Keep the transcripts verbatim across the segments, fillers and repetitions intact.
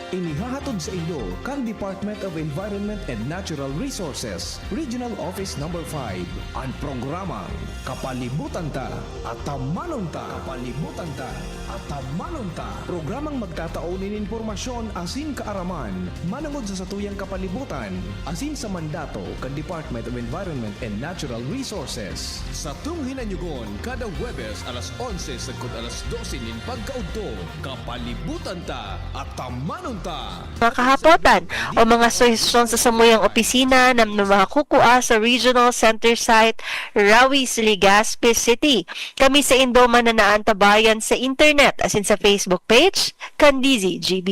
Inihahatod sa inyo kan Department of Environment and Natural Resources, Regional Office Number five, an programang Kapalibutan Ta, Atamanon Ta. Kapalibutan Ta, Atamanon Ta. Programang magtatao nin impormasyon asin kaaraman manongod sa satuyang kapalibutan asin sa mandato kan Department of Environment and Natural Resources. Satong hinanyugon kada Huwebes alas onse sagkod alas dose nin pagkaudto. Kapalibutan Ta, Atamanon Ta. Mga kahapotan o mga suhestyon sa samuyang opisina na makukua sa Regional Center Site, Rawi, Legazpi City. Kami saindo mananaantabayan sa internet asin sa Facebook page kan D Z G B.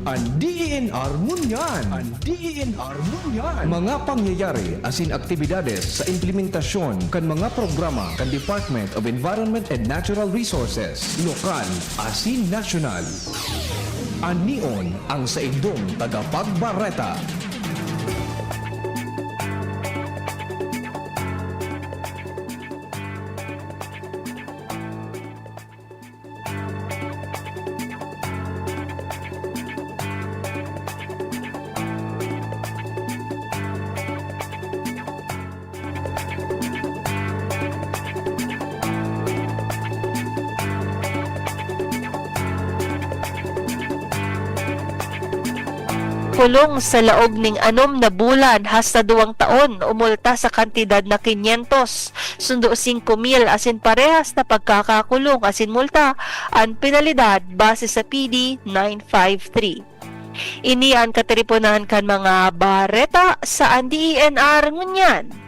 An D E N R ngunyan. An D E N R ngunyan. Mga pangyayari asin aktibidades sa implementasyon kan mga programa kan Department of Environment and Natural Resources, lokal asin nasyonal. Anion ang saindong tagapagbareta. Kulong sa laog ning anom na bulan hasta duwang taon o multa sa kantidad na quinientos sundo singko mil asin parehas na pagkakakulong asin multa an penalidad base sa P D nine five three. Ini an katiriponan kan mga bareta sa an D E N R ngunyan.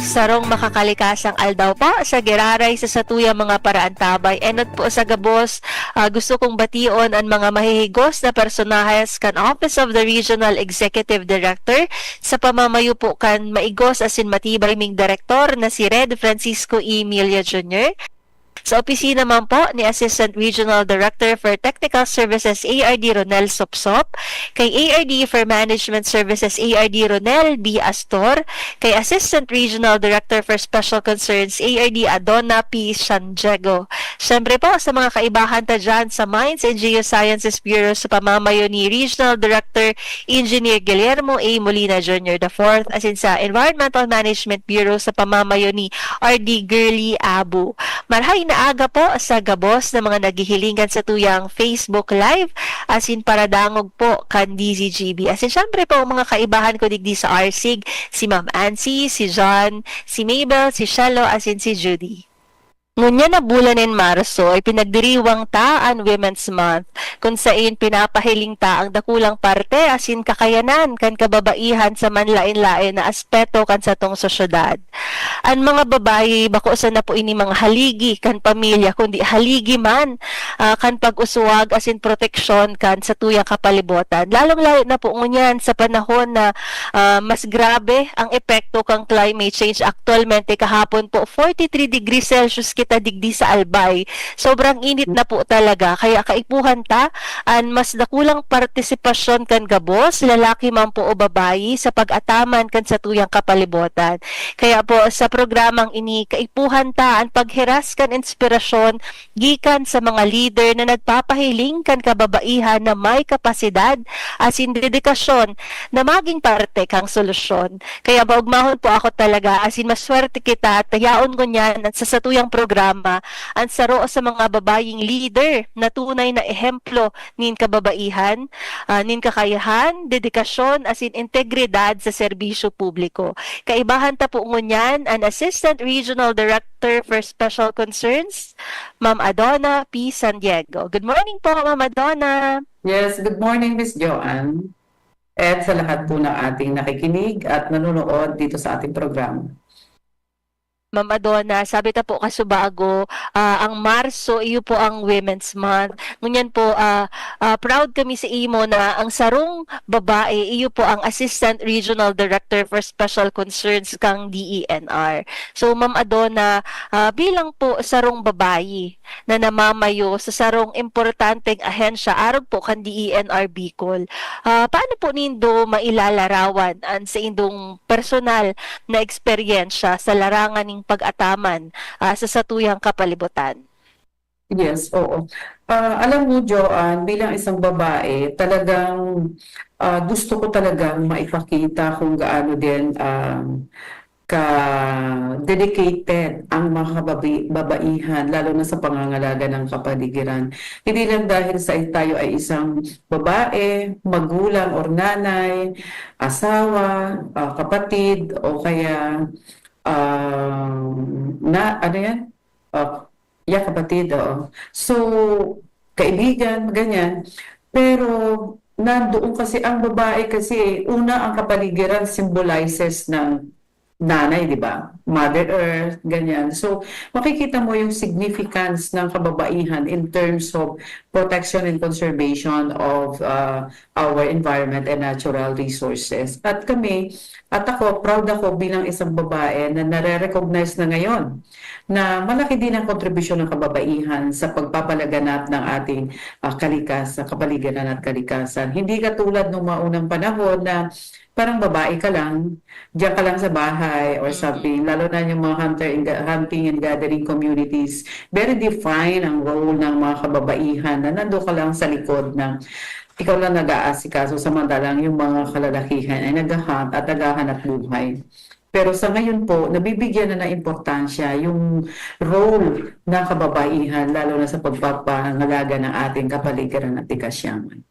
Sarong makakalikasang aldaw po sa giraray sa satuyang mga paraantabay. Enot po sa gabos, ah, gusto kong bation an mga mahihigos na personahes kan Office of the Regional Executive Director sa pamamayo po kan maigos asin matibay ming direktor na si Red Francisco E. Milla Junior, sa opisina man po ni Assistant Regional Director for Technical Services A R D Ronel Sopsop, kay A R D for Management Services A R D Ronel B Astor, kay Assistant Regional Director for Special Concerns A R D Adona P San Diego. Siyempre po sa mga kaibahan ta dyan sa Mines and Geosciences Bureau sa pamamayo ni Regional Director Engineer Guillermo A. Molina Junior the fourth, asin sa Environmental Management Bureau sa pamamayo ni R D Girly Abu. Marhay na aga po sa gabos na mga naghihiling kan satuyang Facebook Live, asin paradangog po kan D Z G B. Asin syempre po, mga kaibahan ko digdi sa R S I G, si Ma'am Ansi, si John, si Mabel, si Shelo, asin si Judy. Ngunyan na bulan nin Marso ay pinagdiriwang ta an Women's Month, kun sain pinapahiling ta ang dakulang parte asin kakayanan kan kababaihan sa manlaen-laen na aspeto kan satong sosyedad. An mga babayi, bako sana po ini mga haligi kan pamilya, kundi haligi man, ah, kan pag-uswag asin proteksyon kan satuyang kapalibotan. Lalong-lalo na po ngunyan sa panahon na, ah, mas grabe ang epekto kan climate change. Aktualmente, kahapon po, forty-three degrees Celsius kita digdi sa Albay. Sobrang init na po talaga, kaya kaipuhan ta an mas dakulang partisipasyon kan gabos, lalaki man po o babayi, sa pag-ataman kan satuyang kapalibotan. Kaya po, sa programang ini, kaipuhan ta an paghiras kan inspirasyon gikan sa mga lider na nagpapahiling kan kababaihan na may kapasidad asin dedikasyon na magin parte kan solusyon. Kaya maogmahon po ako talaga, asin maswerte kita ta yaon ngunyan sa satuyang programa an saro sa mga babaying lider na tunay na ehemplo nin kababaihan, ah, nin kakayahan, dedikasyon, asin integridad sa serbisyo publiko. Kaibahan ta po ngunyan an Assistant Regional Director for Special Concerns, Ma'am Adona P. San Diego. Good morning po, Ma'am Adona. Yes, good morning, Miss Joanne. At sa lahat po ng ating nakikinig at nanonood dito sa ating programa. Ma'am Adona, sabi ta po kasubago, ah, ang Marso, iyo po ang Women's Month. Ngunyan po, ah, ah, proud kami sa imo na ang sarong babae, iyo po ang Assistant Regional Director for Special Concerns kang D E N R. So, Ma'am Adona, ah, bilang po sarong babayi na namamayo sa sarong importanteng ahensya arog po kan D E N R Bicol, ah, paano po nindo mailalarawan an saindong personal na eksperyensya sa larangan ning pag-ataman, ah, sa satuyang kapalibutan? Yes, oo. Ah, alam mo, Joanne, bilang isang babae, talagang, ah, gusto ko talagang maipakita kung gaano din, ah, ka-dedicated ang mga kababi-, babaihan, lalo na sa pangangalaga ng kapaligiran. Hindi lang dahil sa tayo ay isang babae, magulang or nanay, asawa, ah, kapatid, o kaya, ah, na, ano yan? Ah, yeah, kapatid, oo. So, kaibigan, ganyan. Pero nandoon kasi ang babae kasi, una, ang kapaligiran symbolizes ng nanay, di ba? Mother Earth, ganyan. So, makikita mo yung significance ng kababaihan in terms of protection and conservation of, ah, our environment and natural resources. At kami, at ako, proud ako bilang isang babae na nare-recognize na ngayon na malaki din ang kontribusyon ng kababaihan sa pagpapalaganap ng ating, ah, kalikas-, kapaligiran at kalikasan. Hindi katulad nung maunang panahon na parang babae ka lang, diyan ka lang sa bahay or Mm. something, lalo na yung mga hunter and ga-, hunting and gathering communities, very defined ang role ng mga kababaihan na nando ka lang sa likod ng, ikaw lang nag-aasikaso, samantalang yung mga kalalakihan ay naghahunt at naghahanap buhay. Pero sa ngayon po, nabibigyan na ng importansya yung role ng kababaihan, lalo na sa pagpapangalaga ng ating kapaligiran at tikasyaman.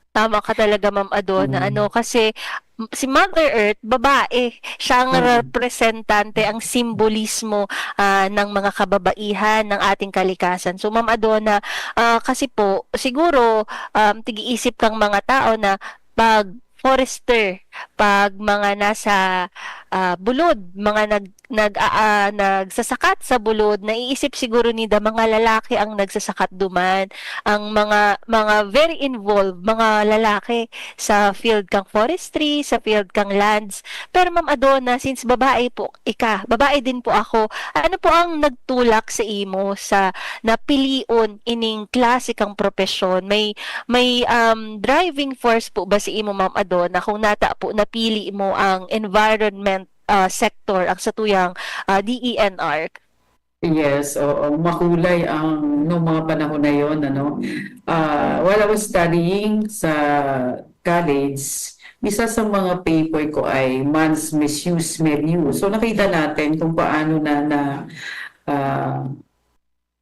Tama ka talaga, Ma'am Ado, na Mm. ano, kasi m-, si Mother Earth, babae, siya ang Mm. representante, ang simbolismo, ah, ng mga kababaihan ng ating kalikasan. So, Ma'am Ado, na, ah, kasi po, siguro, um, tig-iisip kang mga tao na pag forester, pag mga nasa, ah, bulod, mga nag-, nag-, ah, ah, nagsasakat sa bulod, naiisip siguro ninda mga lalaki ang nagsasakat duman, ang mga, mga very involved, mga lalaki sa field kang forestry, sa field kang lands. Pero, Ma'am Ado, na since babae po ika, babae din po ako, ano po ang nagtulak sa imo sa napilion ining klase kang propesyon? May, may, um, driving force po ba sa imo, Ma'am Ado, na kung nata po napili mo ang environment, ah, sector, ang satuyang, ah, D E N R? Yes, oo. Makulay ang, nung mga panahon na yon, ano. Ah, while I was studying sa college, isa sa mga paper ko ay man's misuse milieu. So, nakita natin kung paano na, na, ah,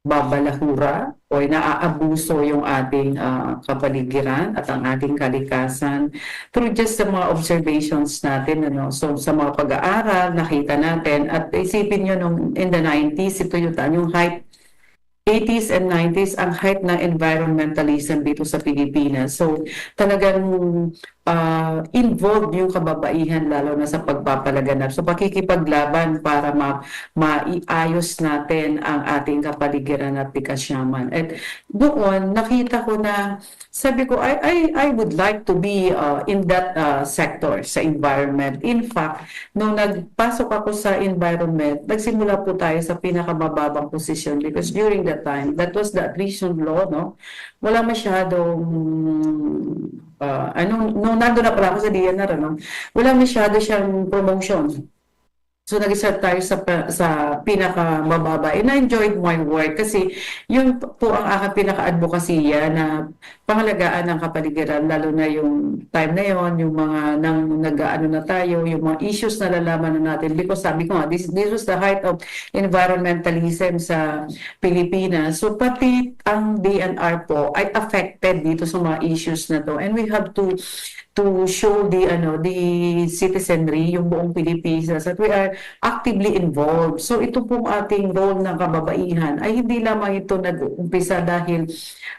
babalahura o naaabuso yung ating, ah, kapaligiran at ang ating kalikasan through just sa mga observations natin, ano. So, sa mga pag-aaral, nakita natin, at isipin nyo nung in the nineties, ito yung, yung height, eighties and nineties, ang height ng environmentalism dito sa Pilipinas. So, talagang, ah, involved yung kababaihan, lalo na sa pagpapalaganap. So, pakikipaglaban para ma-, maiayos natin ang ating kapaligiran at tikasyaman. At doon, nakita ko na, sabi ko, "I, I, I would like to be, ah, in that, ah, sector, sa environment." In fact, nung nagpasok ako sa environment, nagsimula po tayo sa pinakamababang posisyon because during that time, that was the attrition law, no? Wala masyadong, ah, anong, nung nandun na pala ako sa D E N R, ano, wala masyado siyang promotion. So, nag-start tayo sa pa-, sa pinakamababa. And I enjoyed my work kasi yun po ang aking pinaka-advokasya na pangalagaan ang kapaligiran, lalo na yung time na yon, yung mga nang, nag-aano na tayo, yung mga issues na nalalaman na natin. Because sabi ko nga, this, this was the height of environmentalism sa Pilipinas. So, pati ang D E N R po ay affected dito sa mga issues na to. And we have to to show the, ano, the citizenry, yung buong Pilipinas, that we are actively involved. So, ito pong ating role ng kababaihan ay hindi lamang ito nag-uumpisa dahil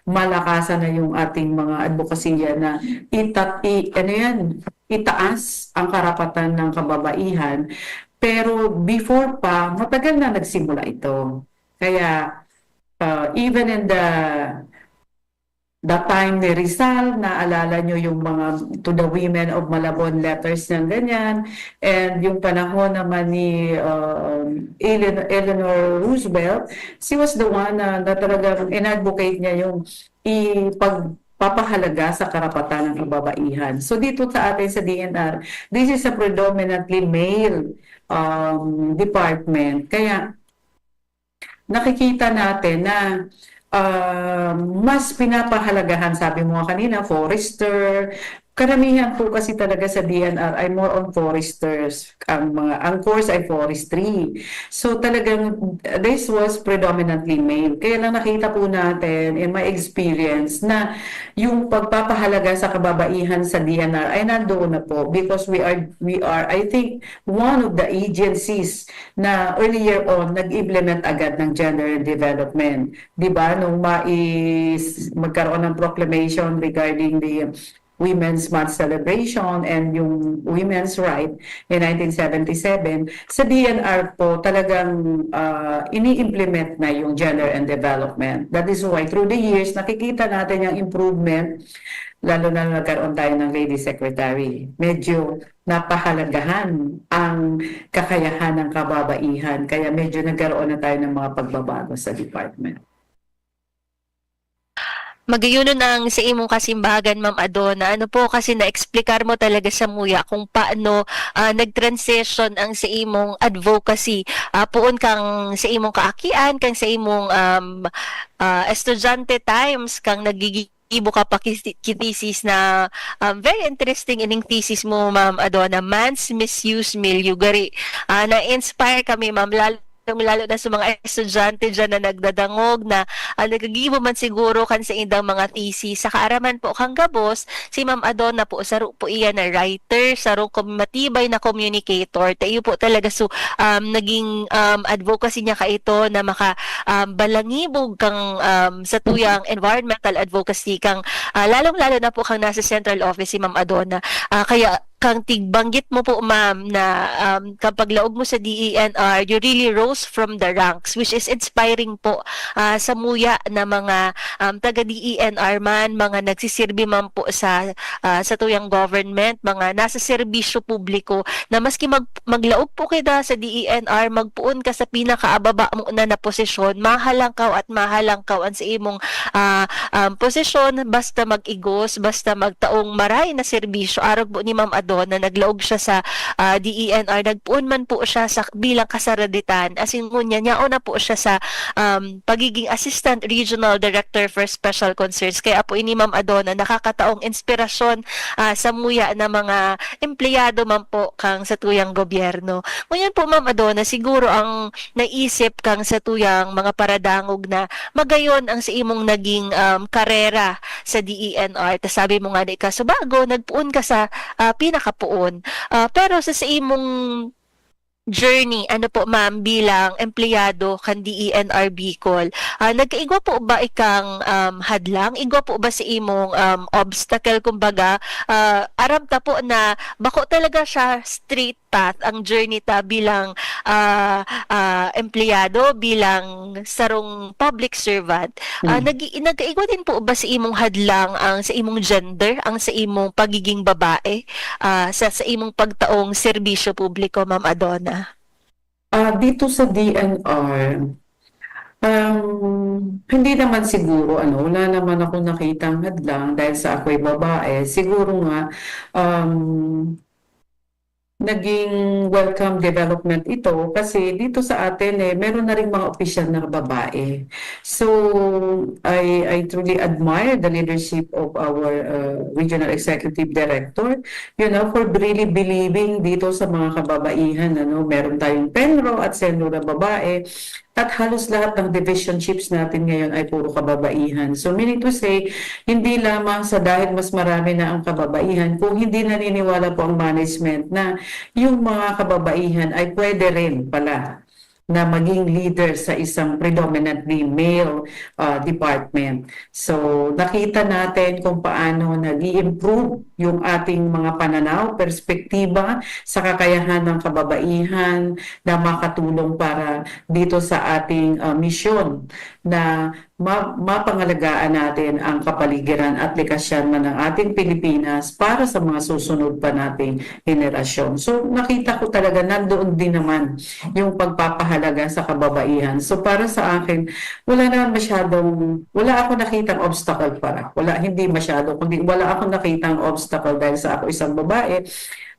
malakasan na yung ating mga advokasya na itat-, i-, ano yan, itaas ang karapatan ng kababaihan. Pero before pa, matagal na nagsimula ito. Kaya, uh, even in the the time ni Rizal, naalala nyo yung mga To the Women of Malabon letters niyang ganyan, and yung panahon naman ni, um, Ellen-, Eleanor Roosevelt, she was the one na, na talagang in-advocate niya yung ipagpapahalaga sa karapatan ng kababaihan. So, dito sa atin sa D E N R, this is a predominantly male, um, department. Kaya, nakikita natin na ah, mas pinapahalagahan, sabi mo nga kanina, forester. Karamihan po kasi talaga sa D N R ay more on foresters. Ang mga, ang course ay forestry. So talagang this was predominantly male. Kaya lang nakita po natin, in my experience, na yung pagpapahalaga sa kababaihan sa D N R ay nandoon na po because we are, we are, I think, one of the agencies na earlier on nag-implement agad ng gender and development. 'Di ba, nung mais-, magkaroon ng proclamation regarding the Women's Month celebration and yung women's right in nineteen seventy-seven, sa D N R po talagang, ah, ini-implement na yung gender and development. That is why through the years, nakikita natin yung improvement, lalo na nagkaroon tayo ng lady secretary. Medyo napahalagahan ang kakayahan ng kababaihan, kaya medyo nagkaroon na tayo ng mga pagbabago sa department. Magayonon ang sa imong kasimbagan, Ma'am Adona. Ano po, kasi na-explicar mo talaga sa muya kung paano, ah, nag-transition ang sa imong advocacy. Ah, poon kang sa imong kaakian, kang sa imong, um, ah, estudyante times, kang nagigibo ka pa ki-, ki-thesis na, um, very interesting ining thesis mo, Ma'am Adona, Man's Misuse Milieu. Gari, ah, na-inspire kami, Ma'am, lalo lalo na sa mga estudyante diyan na nagdadangog, na, ah, nagagibo man siguro kan saindang mga thesis. Sa kaaraman po kang gabos, si Ma'am Adona po, saro po iyan na writer, sarong kom-, matibay na communicator. Ta iyo po talaga, so, um, naging, um, advocacy niya kaito na maka, um, balangibog kang, um, sa tuyang environmental advocacy kang, ah, lalong-lalo na po kang nasa central office si Ma'am Adona. Ah, kaya kang tigbanggit mo po, ma'am, na, um, kapag laog mo sa D E N R, you really rose from the ranks, which is inspiring po, ah, sa muya na mga, um, taga D E N R man, mga nagsisirbi man po sa, ah, sa tuyang government, mga nasa serbisyo publiko, na maski mag-, maglaog po kita sa D E N R, magpoon ka sa pinakaababa mo na, na posisyon, mahalangkaw at mahalangkaw ang sa imong, ah, um, posisyon, basta mag-igos, basta magtaong maray na serbisyo. Arog po ni Ma'am Adona, naglaog siya sa, ah, D E N R, nagpoon man po siya sa, bilang kasaraditan. Asin ngunyan, yaon na po siya sa, um, pagiging Assistant Regional Director for Special Concerns. Kaya po ini, Ma'am Adona, nakakataong inspirasyon, ah, sa muya na mga empleyado man po kang sa tuyang gobyerno. Ngunyan po, Ma'am Adona, siguro ang naisip kang sa tuyang mga paradangog na magayon ang sa imong naging, um, karera sa D E N R. Ta sabi mo nga, di ka subago, nagpoon ka sa, ah, pinakapoon. Ah, pero sa, sa imong journey, ano po, ma'am, bilang empleyado kan D E N R Bicol, ah, nagkaigwa po ba ikang, um, hadlang? Igwa po ba sa imong, um, obstacle? Kumbaga, ah, aram ta po na bako talaga siya straight path ang journey ta bilang, ah, ah, empleyado, bilang sarong public servant. Ah, Hmm. nag-, nagkaigwa din po ba sa imong hadlang ang sa imong gender, ang sa imong pagiging babae, ah, sa, sa imong pagtaong serbisyo publiko, Ma'am Adona? Ah, dito sa D N R, um, hindi naman siguro, ano, wala naman akong nakitang hadlang dahil sa ako'y babae. Siguro nga, um, naging welcome development ito kasi dito sa atin, eh, meron na ring mga opisyal na babae. So, I, I truly admire the leadership of our, uh, Regional Executive Director, you know, for really believing dito sa mga kababaihan, ano, meron tayong PENRO at CENRO na babae, at halos lahat ng division chiefs natin ngayon ay puro kababaihan. So, meaning to say, hindi lamang sa dahil mas marami na ang kababaihan, kung hindi naniniwala po ang management na yung mga kababaihan ay pwede rin pala na maging leader sa isang predominantly male, ah, department. So, nakita natin kung paano nag-i-improve yung ating mga pananaw, perspektiba sa kakayahan ng kababaihan na makatulong para dito sa ating, ah, misyon na ma-, mapangalagaan natin ang kapaligiran at likasyan man ng ating Pilipinas para sa mga susunod pa nating henerasyon. So, nakita ko talaga nandoon din naman yung pagpapahalaga sa kababaihan. So, para sa akin, wala naman masyadong, wala ako nakitang obstacle para. Wala, hindi masyado, kundi wala ako nakitang obstacle dahil sa ako isang babae.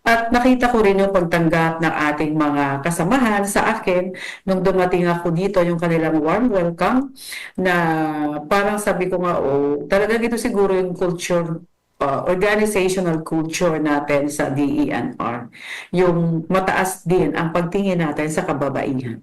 At nakita ko rin yung pagtanggap ng ating mga kasamahan sa akin nung dumating ako dito, yung kanilang warm welcome na parang sabi ko nga, "Oh, talagang ito siguro yung culture, ah, organizational culture natin sa D E N R, yung mataas din ang pagtingin natin sa kababaihan."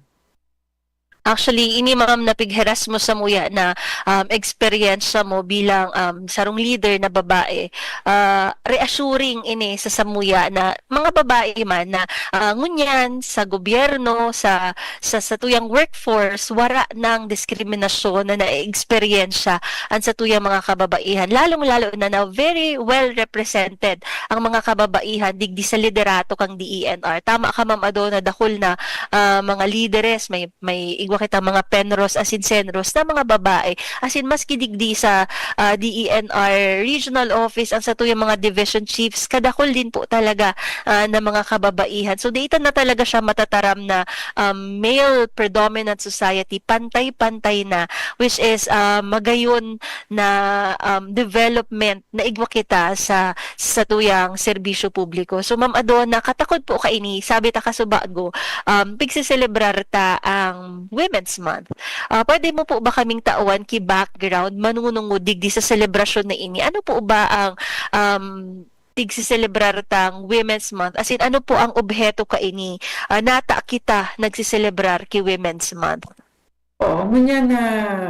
Actually, ini, ma'am, na pigheras mo samuya na, um, eksperyensya mo bilang, um, sarong leader na babae, ah, reassuring ini sa samuya na mga babae man na, ah, ngunyan sa gobyerno, sa, sa satuyang workforce, wara nang diskriminasyon na naeeksperyensya an satuyang mga kababaihan, lalong-lalo na na very well represented ang mga kababaihan digdi sa liderato kan D E N R. Tama ka, Ma'am Ado, na dakul na, ah, mga lideres, may, may igwa kitang mga PENROs asin CENROs na mga babae. Asin maski digdi sa, ah, D E N R regional office, ang satuyang mga division chiefs, kadakul din po talaga, ah, na mga kababaihan. So, dito na talaga siya matataram na, um, male predominant society, pantay-pantay na, which is, ah, magayon na, um, development na igwa kita sa satuyang serbisyo publiko. So, Ma'am Ado, na katakod po kaini, sabi ta kasubago, um, pigseselebrar ta ang Women's Month. Ah, pwede mo po ba kaming tawan ki background, manunungod digdi sa selebrasyon na ini? Ano po ba ang, um, pigseselebrar tang Women's Month? As in, ano po ang obheto kaini? Ah, nata kita nagseselebrar ki Women's Month? Oo, ngunyan na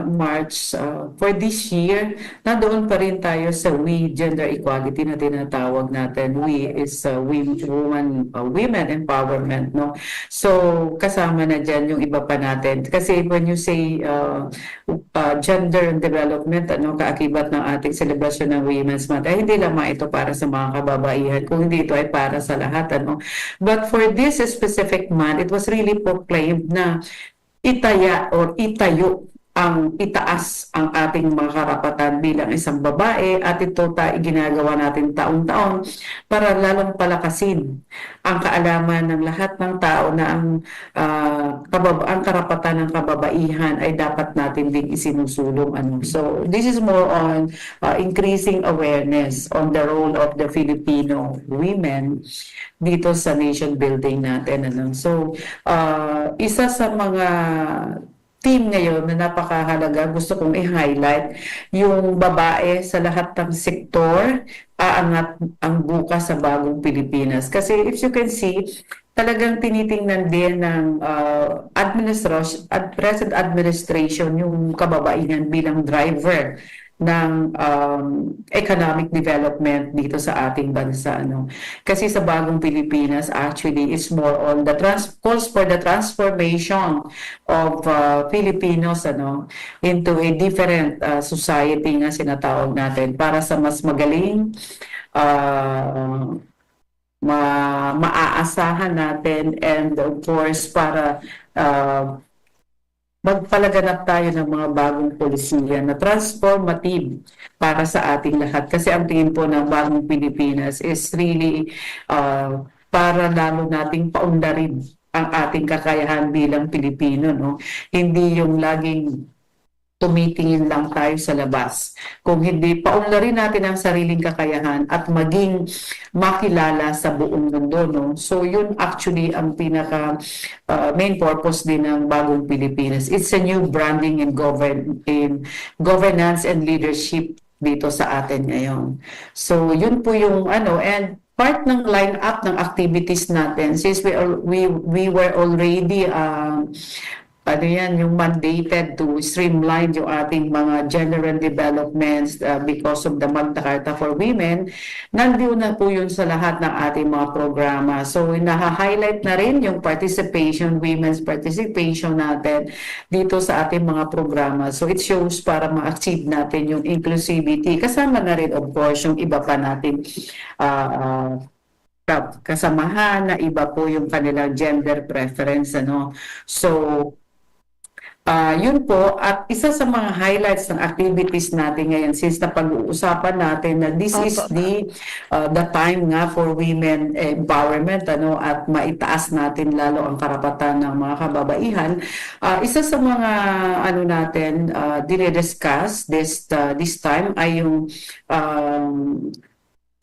March, ah, for this year, nandoon pa rin tayo sa we, gender equality na tinatawag natin. We is, ah, we, woman, ah, women empowerment, no? So, kasama na dyan yung iba pa natin. Kasi when you say, ah, ah, gender and development, ano, kaakibat ng ating selebrasyon ng Women's Month, ay hindi lamang ito para sa mga kababaihan, kung hindi ito ay para sa lahat, ano. But for this specific month, it was really proclaimed na itaya or itayo ang itaas ang ating mga karapatan bilang isang babae, at ito ta iginagawa natin taon-taon para lalong palakasin ang kaalaman ng lahat ng tao na ang, ah, kabab-, ang karapatan ng kababaihan ay dapat natin ding isinusulong, ano. So, this is more on, ah, increasing awareness on the role of the Filipino women dito sa nation building natin, ano. So, ah, isa sa mga theme ngayon na napakahalaga, gusto kong i-highlight, yung babae sa lahat ng sektor, aangat ang bukas sa bagong Pilipinas. Kasi if you can see, talagang tinitingnan din ng, ah, administras-, ad-, present administration yung kababaihan bilang driver ng, um, economic development dito sa ating bansa, no? Kasi sa bagong Pilipinas, actually, it's more on the trans-, calls for the transformation of, uh, Filipinos, ano, into a different, uh, society nga sinatawag natin para sa mas magaling, uh, ma-, maaasahan natin, and of course, para, uh, magpalaganap tayo ng mga bagong polisiya na transformative para sa ating lahat. Kasi ang tingin po ng bagong Pilipinas is really, ah, para lalo nating paunlarin ang ating kakayahan bilang Pilipino, no? Hindi yung laging tumitingin lang tayo sa labas. Kung hindi, paunlarin natin ang sariling kakayahan at maging makilala sa buong mundo, no? So, yun actually ang pinaka, ah, main purpose din ng Bagong Pilipinas. It's a new branding in govern-, in governance and leadership dito sa atin ngayon. So, yun po yung ano, and part ng lineup ng activities natin, since we al-, we, we were already, um, ano yan, yung mandated to streamline yung ating mga gender and developments, uh, because of the Magna Carta for Women, nandiyo na po yun sa lahat ng ating mga programa. So, naha-highlight na rin yung participation, women's participation natin dito sa ating mga programa. So, it shows para ma-achieve natin yung inclusivity. Kasama na rin, of course, yung iba pa nating, ah, ah, ka-, kasamahan na iba po yung kanilang gender preference, ano. So, ah, yun po. At isa sa mga highlights ng activities natin ngayon, since napag-uusapan natin na this is Opo. the, ah, the time nga for women empowerment, ano, at maitaas natin lalo ang karapatan ng mga kababaihan. Ah, isa sa mga, ano natin, ah, dinidiscuss this, ah, this time ay yung, um,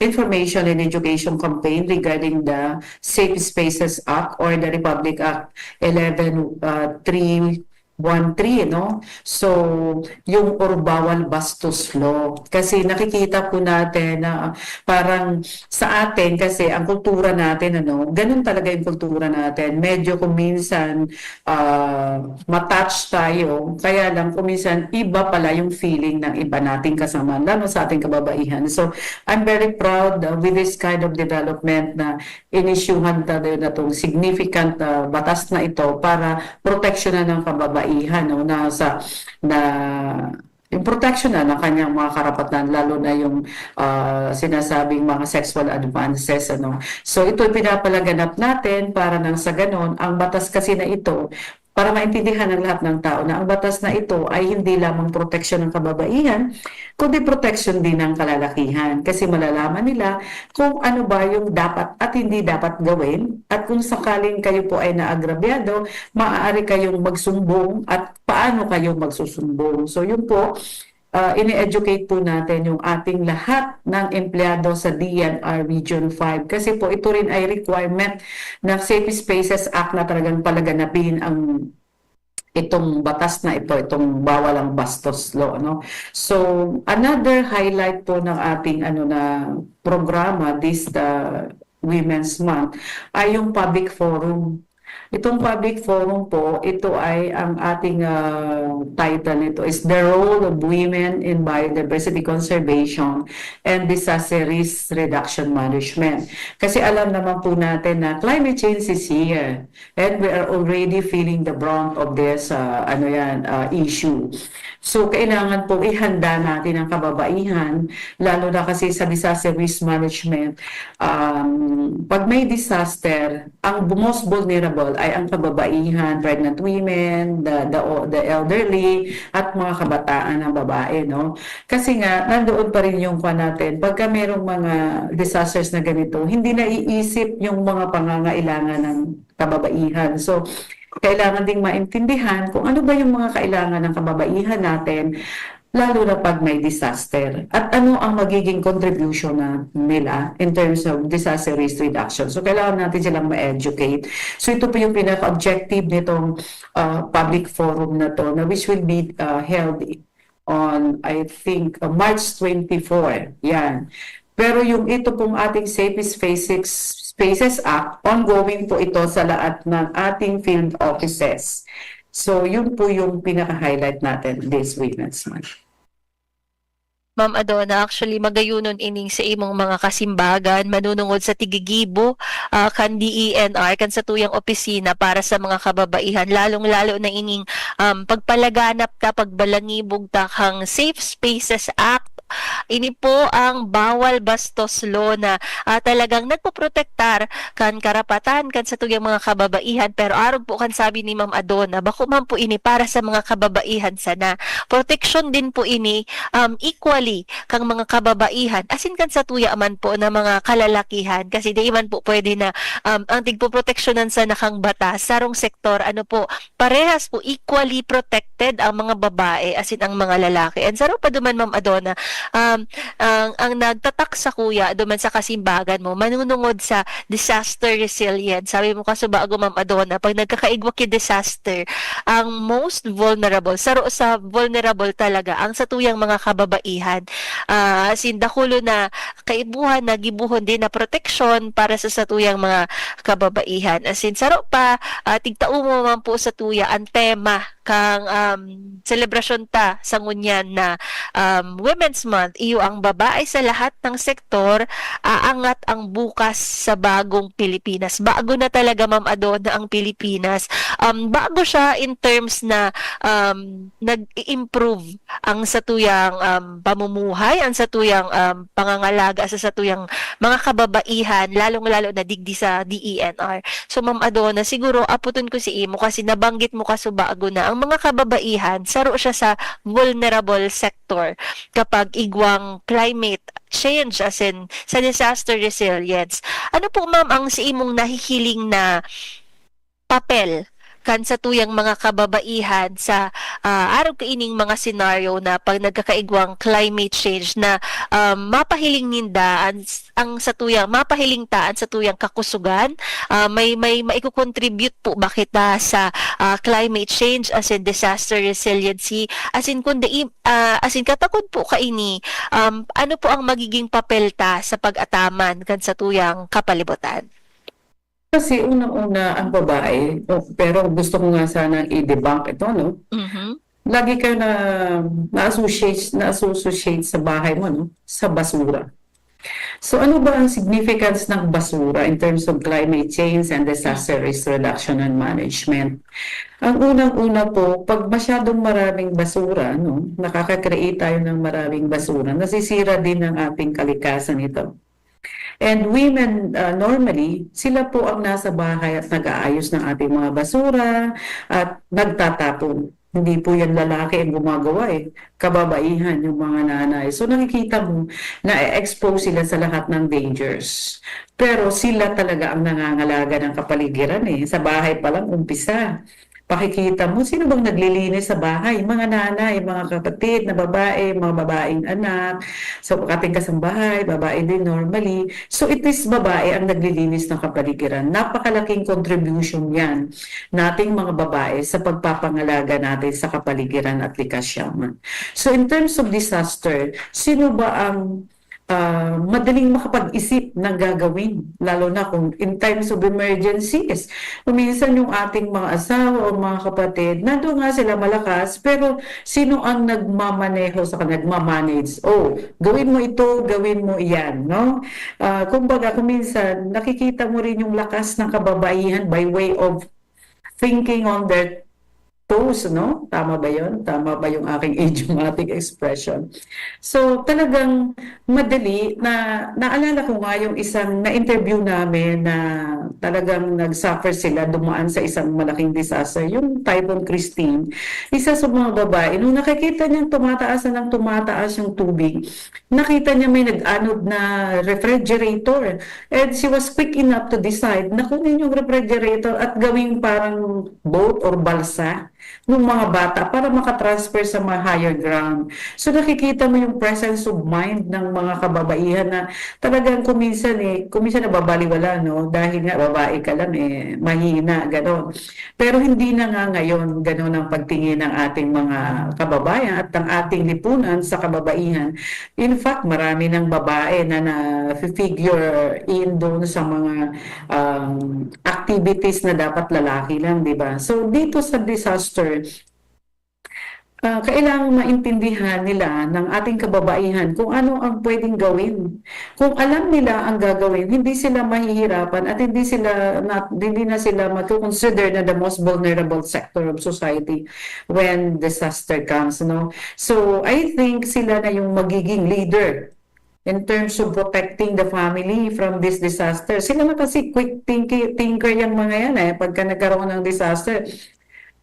information and education campaign regarding the Safe Spaces Act or the Republic Act eleven, uh, three one three, no? So, yung or bawal bastos law. Kasi nakikita po natin na parang sa atin kasi ang kultura natin, ano, ganun talaga yung kultura natin. Medyo kung minsan, ah, ma-touch tayo, kaya lang kung minsan iba pala yung feeling ng iba nating kasama, lalo sa ating kababaihan. So, I'm very proud, uh, with this kind of development na inisyuhan tayo na itong significant, ah, batas na ito para proteksyonan ng kababaihan, no, na sa, na yung proteksyonan ng kanyang mga karapatan, lalo na yung, ah, sinasabing mga sexual advances, ano. So, ito ay pinapalaganap natin para nang sa ganon, ang batas kasi na ito, para maintindihan ng lahat ng tao na ang batas na ito ay hindi lamang proteksyon ng kababaihan, kundi proteksyon din ng kalalakihan. Kasi malalaman nila kung ano ba yung dapat at hindi dapat gawin, at kung sakaling kayo po ay naagrabyado, maaari kayong magsumbong at paano kayo magsusumbong. So, yun po, ah, ini-educate po natin yung ating lahat ng empleyado sa D N R Region five. Kasi po, ito rin ay requirement ng Safe Spaces Act na talagang palaganapin ang itong batas na ito, itong bawal ang bastos law, no? So, another highlight po ng ating, ano, na programa this, uh, Women's Month ay yung public forum. Itong public forum po, ito ay ang ating, ah, title nito is The Role of Women in Biodiversity Conservation and Disaster Risk Reduction Management. Kasi alam naman po natin na climate change is here. And we are already feeling the brunt of this, ah, ano yan, ah, issue. So, kailangan pong ihanda natin ang kababaihan, lalo na kasi sa disaster risk management. Um, pag may disaster, ang bu-, most vulnerable ay ang kababaihan, pregnant women, the, the, the elderly, at mga kabataan ng babae, no? Kasi nga, nandoon pa rin yung kwan natin. Pagka merong mga disasters na ganito, hindi naiisip yung mga pangangailangan ng kababaihan. So, kailangan ding maintindihan kung ano ba yung mga kailangan ng kababaihan natin, lalo na pag may disaster. At ano ang magiging contribution na nila in terms of disaster risk reduction. So, kailangan natin silang ma-educate. So, ito po yung pinaka-objective nitong, ah, public forum na to, na which will be, ah, held on, I think, uh, March twenty-four. Yan. Pero yung ito pong ating Safe Spaces, Spaces Act, ongoing po ito sa lahat ng ating field offices. So, yun po yung pinaka-highlight natin this Women's Month. Ma'am Adona, actually, magayunon ining sa imong mga kasimbagan, manunungod sa tigigibo, ah, kan D E N R, kan satuyang opisina para sa mga kababaihan, lalong-lalo na ining, um, pagpalaganap ta, pagbalangibog ta kang Safe Spaces Act. Ini po ang bawal bastos law na, ah, talagang nagpoprotektar kan karapatan kan satuyang mga kababaihan. Pero arog po kan sabi ni Ma'am Adona, bako man po ini para sa mga kababaihan sana. Proteksyon din po ini, um, equally kang mga kababaihan, asin kan satuya man po na mga kalalakihan. Kasi di man po pwede na, um, ang tigpoproteksyonan sana kang batas, sarong sektor, ano po, parehas po, equally protected ang mga babae asin ang mga lalaki. And saro pa duman, Ma'am Adona, um, ang, ang nagtatak sakuya duman sa kasimbagan mo, manunungod sa disaster resilience. Sabi mo kasubago, Ma'am Adona, pag nagkakaigwa ki disaster, ang most vulnerable, saro sa vulnerable talaga, ang satuyang mga kababaihan. Ah, asin dakulo na kaipuhan na gibohon din na proteksyon para sa satuyang mga kababaihan. Asin saro pa, ah, tigtao mo man po satuya ang tema kang, um, selebrasyon ta sa ngunyan na, um, Women's Month, iyo ang babae sa lahat ng sektor, aangat ang bukas sa bagong Pilipinas. Bago na talaga, Ma'am Adona, ang Pilipinas. Um, bago siya in terms na, um, nag-i-improve ang satuyang, um, pamumuhay, ang satuyang, um, pangangalaga sa satuyang mga kababaihan, lalong-lalo na digdi sa D E N R. So, Ma'am Adona, siguro aputon ko si imo kasi nabanggit mo kasubago na ang mga kababaihan, saro siya sa vulnerable sector kapag igwang climate change, asin sa disaster resilience. Ano po, ma'am, ang sa imong nahihiling na papel kan satuyang mga kababaihan sa, ah, arog kaining mga senaryo na pag nagkakaigwang climate change na, um, mapahiling ninda an, ang satuyang, mapahiling ta an satuyang kakusugan, ah, may, may maiko-contribute po ba kita sa, ah, climate change as in disaster resiliency, as in kundi, ah, as in katakod po kaini, um, ano po ang magiging papel ta sa pag-ataman kan satuyang kapalibutan? Kasi unang-una ang babae, o, pero gusto ko nga sanang i-debunk ito, no? Mhm. Lagi ka na na-associate, na-associate sa bahay mo, no? Sa basura. So, ano ba ang significance ng basura in terms of climate change and disaster risk reduction and management? Ang unang-una po, pag masyadong maraming basura, no, nakaka-create tayo ng maraming basura, nasisira din ang ating kalikasan nito. And women, ah, normally, sila po ang nasa bahay at nag-aayos ng ating mga basura at nagtatapon. Hindi po yan lalaki ang gumagawa eh. Kababaihan yung mga nanay. So nakikita mo na expose sila sa lahat ng dangers. Pero sila talaga ang nangangalaga ng kapaligiran eh. Sa bahay pa lang, umpisa. Pakikita mo, sino bang naglilinis sa bahay? Mga nanay, mga kapatid na babae, mga babaeng anak, sa ating kasambahay, babae din normally. So it is babae ang naglilinis ng kapaligiran. Napakalaking contribution yan nating mga babae sa pagpapangalaga natin sa kapaligiran at likas yaman. So in terms of disaster, sino ba ang ah, madaling makapag-isip ng gagawin, lalo na kung in times of emergencies. Kung minsan yung ating mga asawa o mga kapatid, nandun nga sila malakas, pero sino ang nagmamaneho sa kanila, nagmamanage? "Oh, gawin mo ito, gawin mo iyan," no? Ah, kumbaga, kung minsan, nakikita mo rin yung lakas ng kababaihan by way of thinking on their toes, no? Tama ba yun? Tama ba yung aking idiomatic expression? So, talagang madali na, naalala ko nga yung isang na-interview namin na talagang nag-suffer sila, dumaan sa isang malaking disaster, yung Typhoon Christine. Isa sa mga babae, nung nakikita niyang tumataas na ng tumataas yung tubig, nakita niya may nag-anod na refrigerator. And she was quick enough to decide na kunin yung refrigerator at gawing parang boat or balsa ng mga bata para makatransfer sa mga higher ground. So nakikita mo yung presence of mind ng mga kababaihan na talagang kung minsan eh, kung minsan nababaliwala, no? Dahil nga babae ka lang eh, mahina, gano'n. Pero hindi na nga ngayon gano'n ang pagtingin ng ating mga kababayan at ng ating lipunan sa kababaihan. In fact, marami ng babae na na-figure in doon sa mga, um, activities na dapat lalaki lang, di ba? So, dito sa disaster, ah, kailangan maintindihan nila ng ating kababaihan kung ano ang pwedeng gawin. Kung alam nila ang gagawin, hindi sila mahihirapan at hindi sila na, hindi na sila magko-consider na the most vulnerable sector of society when disaster comes, no? So, I think sila na yung magiging leader in terms of protecting the family from this disaster. Sila na kasi quick thinki-, thinker yung mga yan eh, pagka nagkaroon ng disaster.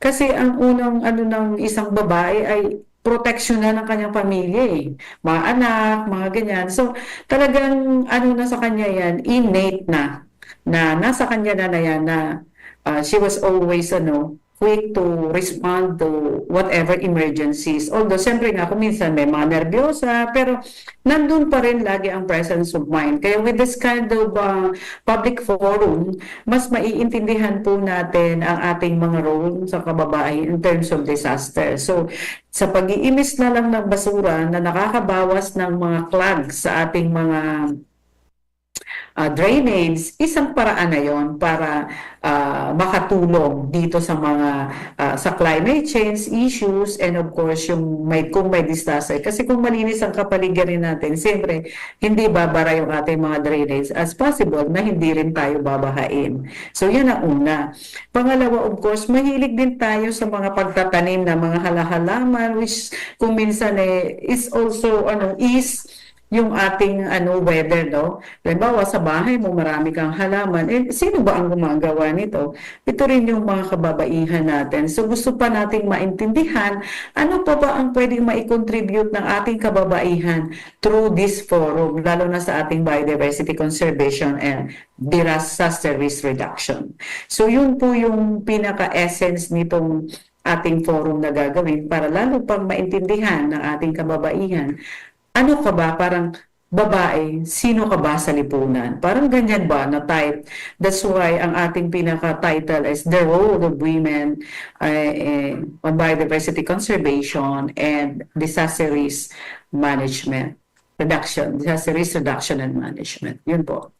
Kasi ang unang ano ng isang babae ay proteksyonan ang kanyang pamilya eh. Mga anak, mga ganyan. So, talagang ano na sa kanya yan, innate na, na nasa kanya na na yan na, ah, she was always ano, quick to respond to whatever emergencies. Although, siyempre nga, kung minsan may mga nervyosa, pero nandun pa rin lagi ang presence of mind. Kaya with this kind of, ah, public forum, mas maiintindihan po natin ang ating mga role sa kababae in terms of disaster. So, sa pag-iimis na lang ng basura na nakakabawas ng mga clogs sa ating mga, ah, drainage, isang paraan na yon para, ah, makatulong dito sa mga, ah, sa climate change issues and of course, yung may, kung may disaster. Kasi kung malinis ang kapaligiran natin, siyempre, hindi babara yung ating mga drainage as possible na hindi rin tayo babahain. So, yan ang una. Pangalawa, of course, mahilig din tayo sa mga pagtatanim na mga halahalaman, which kung minsan eh, is also, ano, is yung ating, ano, weather, no? Halimbawa, sa bahay mo, marami kang halaman. Eh, sino ba ang gumagawa nito? Ito rin yung mga kababaihan natin. So, gusto pa nating maintindihan, ano pa ba ang pwedeng mai-contribute ng ating kababaihan through this forum, lalo na sa ating biodiversity conservation and disaster risk reduction. So, yun po yung pinaka-essence nitong ating forum na gagawin para lalo pang maintindihan ng ating kababaihan. Ano ka ba? Parang babae, sino ka ba sa lipunan? Parang ganyan ba na type? That's why ang ating pinaka-title is The Role of Women, eh, eh, on Biodiversity Conservation and Disaster Risk Management. Reduction, Disaster Risk Reduction and Management. Yun po.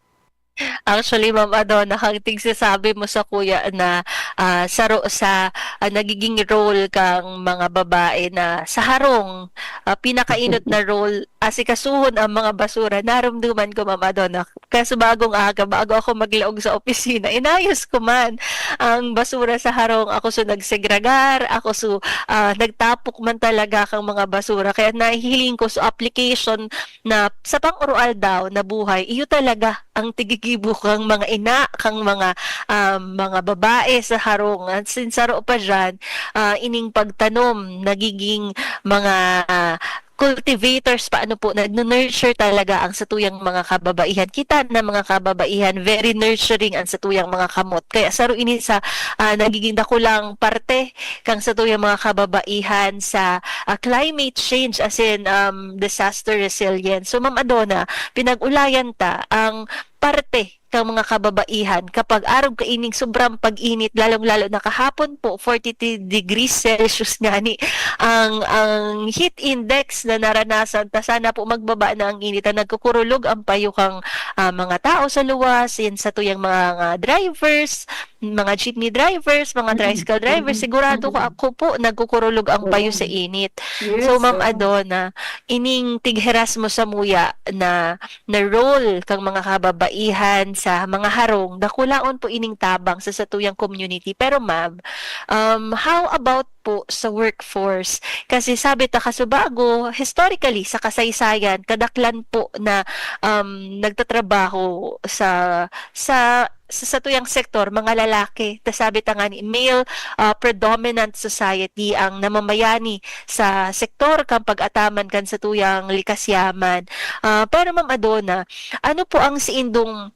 Actually, Ma'am Adona, kang tigsasabi mo sa kuya na ah, saro sa ah, nagiging role kang mga babae na sa harong, ah, pinakainot na role, asikasuhon ang mga basura. Narumduman ko, Ma'am Adona. Kaya sa bagong aga, bago ako maglaog sa opisina, inayos ko man ang basura sa harong. Ako so nagsegragar, ako so ah, nagtapok man talaga kang mga basura. Kaya nahihiling ko so application na sa pang-aroaldaw na buhay, iyo talaga ang tigigibo kang mga ina, kang mga ah, mga babae sa harong. At sinsaro pa dyan, ah, ining pagtanom, nagiging mga ah, cultivators pa, ano po, nag-nurture talaga ang satuyang mga kababaihan. Kita na mga kababaihan, very nurturing ang satuyang mga kamot. Kaya saro ini sa ah, nagiging dakulang parte kang satuyang mga kababaihan sa ah, climate change, as in um, disaster resilience. So, Ma'am Adona, pinag-ulayan ta ang parte kang mga kababaihan kapag arog kaining sobrang pag-init, lalong-lalo na kahapon po, forty-three degrees Celsius ngani ang ang heat index na naranasan ta. Sana po magbaba na ang init. Ang nagkukurulog ang payo kang ah, mga tao sa luwas, yan sa tuyang mga, mga drivers, mga jeepney drivers, mga Mm. tricycle drivers. Sigurado ko, ako po, nagkukurulog ang payo sa Oo. init. Yes, So, Ma'am oo. Adona, ining tigheras mo samuya na na role kang mga kababaihan sa mga harong, dakulaon po ining tabang sa satuyang community. Pero, ma'am, um, how about po sa workforce? Kasi sabi ta kasubago, historically, sa kasaysayan, kadaklan po na um, nagtatrabaho sa sa sa satuyang sektor, mga lalaki. Ta sabi ta nga ni male ah, predominant society ang namamayani sa sektor kan pag-ataman kan satuyang likas yaman. Ah, pero, Ma'am Adona, ano po ang saindong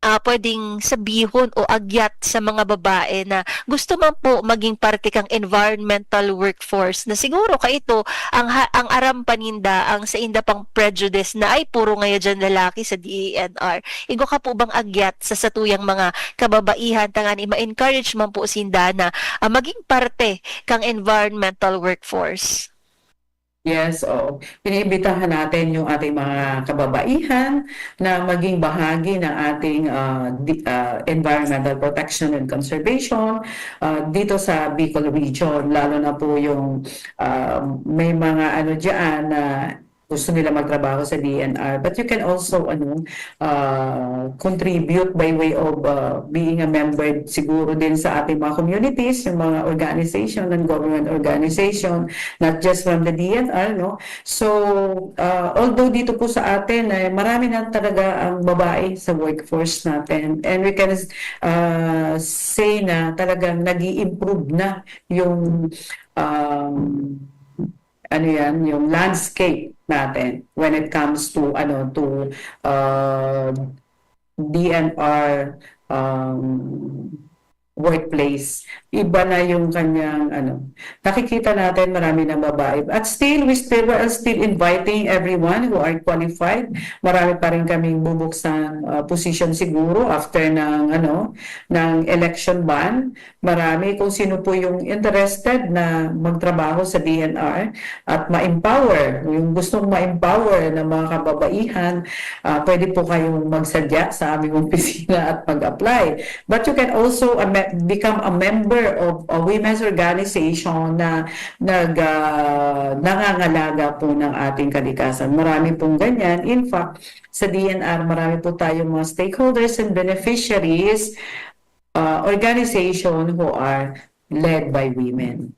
ah, pwedeng sabihon o agyat sa mga babae na gusto man po maging parte kang environmental workforce, na siguro kaito ang ha- ang aram pa ninda, ang sainda pang prejudice na, "Ay, puro ngaya diyan lalaki sa D E N R." Igwa ka po bang agyat sa satuyang mga kababaihan, tangani ma-encourage man po sinda na ah, maging parte kang environmental workforce? Yes, oo. Iniimbitahan natin yung ating mga kababaihan na maging bahagi ng ating ah, di- ah, environmental protection and conservation ah, dito sa Bicol region, lalo na po yung ah, may mga ano diyan na gusto nila magtrabaho sa D N R, but you can also ano uh, contribute by way of uh, being a member siguro din sa ating mga communities, yung mga organization, non-government organization, not just from the D N R, no? So, uh, although dito po sa atin, eh, marami na talaga ang babae sa workforce natin. And we can uh, say na talagang nag improve na yung um, ano yan, yung landscape natin when it comes to ano to uh, D N R um, workplace. Iba na yung kanyang ano. Nakikita natin marami ng babae. At still, we still, we are still inviting everyone who are qualified. Marami pa rin kaming bubuksang uh, position siguro after ng ano ng election ban. Marami kung sino po yung interested na magtrabaho sa D N R at ma-empower, yung gustong ma-empower ng mga kababaihan, ah, pwede po kayong magsadya sa aming opisina at mag-apply. But you can also a me- become a member of a women's organization na nag ah, nangangalaga po ng ating kalikasan. Marami pong ganyan. In fact, sa D N R, marami po tayong mga stakeholders and beneficiaries uh, organization who are led by women.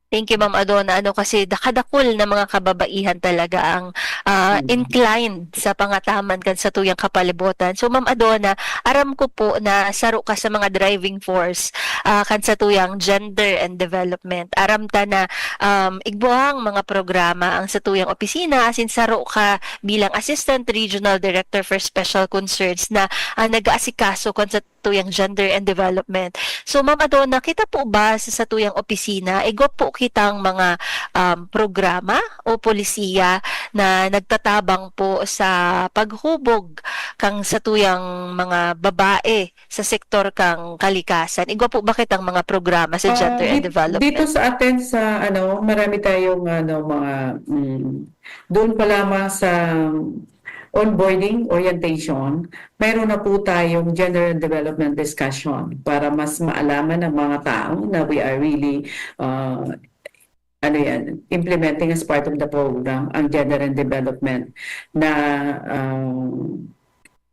Thank you, Ma'am Adona. Ano kasi, dakadakul na mga kababaihan talaga ang ah, Mm. inclined sa pangataman kan satuyang kapalibutan. So, Ma'am Adona, aram ko po na saro ka sa mga driving force, ah, kan satuyang gender and development. Aram ta na, um, igwang mga programa ang satuyang opisina, asin saro ka bilang Assistant Regional Director for Special Concerns na, ah, nag-aasikaso kan satuyang gender and development. So, Ma'am Adona, kita po ba sa satuyang opisina, igwa po kitang mga, um, programa o polisiya na nagtatabang po sa paghubog kang satuyang mga babae sa sektor kang kalikasan? Igwa po ba kitang mga programa sa Ah, gender and dit-, development? Dito sa atin sa, ano, marami tayong, ano, mga, mm, doon pa lamang sa onboarding orientation, meron na po tayong gender and development discussion para mas maalaman ng mga tao na we are really, ah, ano yan, implementing as part of the program ang gender and development na, ah,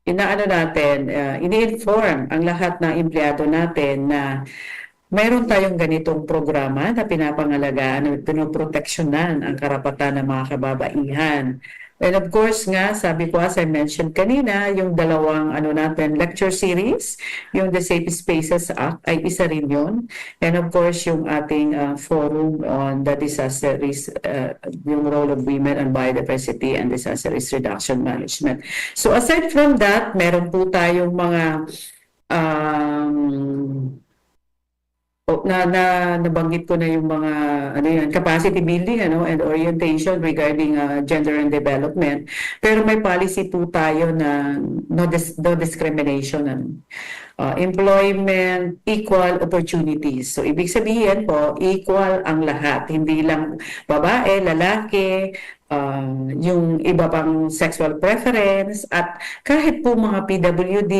inaano natin, ah, ini-inform ang lahat ng empleyado natin na mayroon tayong ganitong programa na pinapangalagaan at pinoproteksyonan ang karapatan ng mga kababaihan. And of course nga, sabi ko, as I mentioned kanina, yung dalawang, ano natin, lecture series, yung The Safe Spaces Act ay isa rin yun. And of course, yung ating, ah, forum on the disaster risk, ah, yung role of women on biodiversity and disaster risk reduction management. So aside from that, meron po tayong mga, um, o, na, na, nabanggit ko na yung mga, ano yan, capacity building, ano, and orientation regarding, ah, gender and development. Pero may policy po tayo na no dis-, no discrimination, ano. Ah, employment, equal opportunities. So, ibig sabihin po, equal ang lahat. Hindi lang babae, lalaki, ah, yung iba pang sexual preference, at kahit po mga P W D,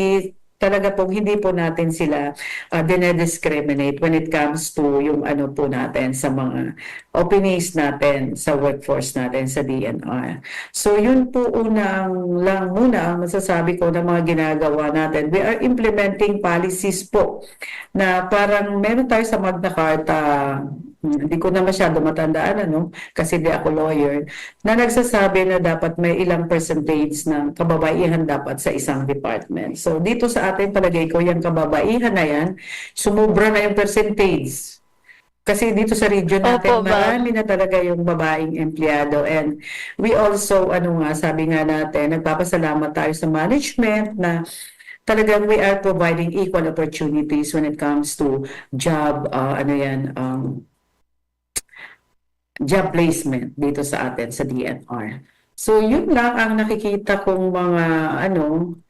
talaga pong hindi po natin sila, ah, dinediscriminate when it comes to yung ano po natin sa mga openings natin sa workforce natin sa D N R. So, yun po unang lang muna ang masasabi ko na mga ginagawa natin. We are implementing policies po na parang meron tayo sa Magna Carta, hmm, hindi ko na masyado matandaan, ano, kasi di ako lawyer, na nagsasabi na dapat may ilang percentage ng kababaihan dapat sa isang department. So, dito sa atin, palagay ko, yung kababaihan na yan, sumubra na yung percentage. Kasi dito sa region natin, Opo, ma'am. Marami na talaga yung babaeng empleyado. And we also, ano nga, sabi nga natin, nagpapasalamat tayo sa management na talagang we are providing equal opportunities when it comes to job, ah, ano yan, um, job placement dito sa atin sa D N R. So, yun lang ang nakikita kong mga, ano,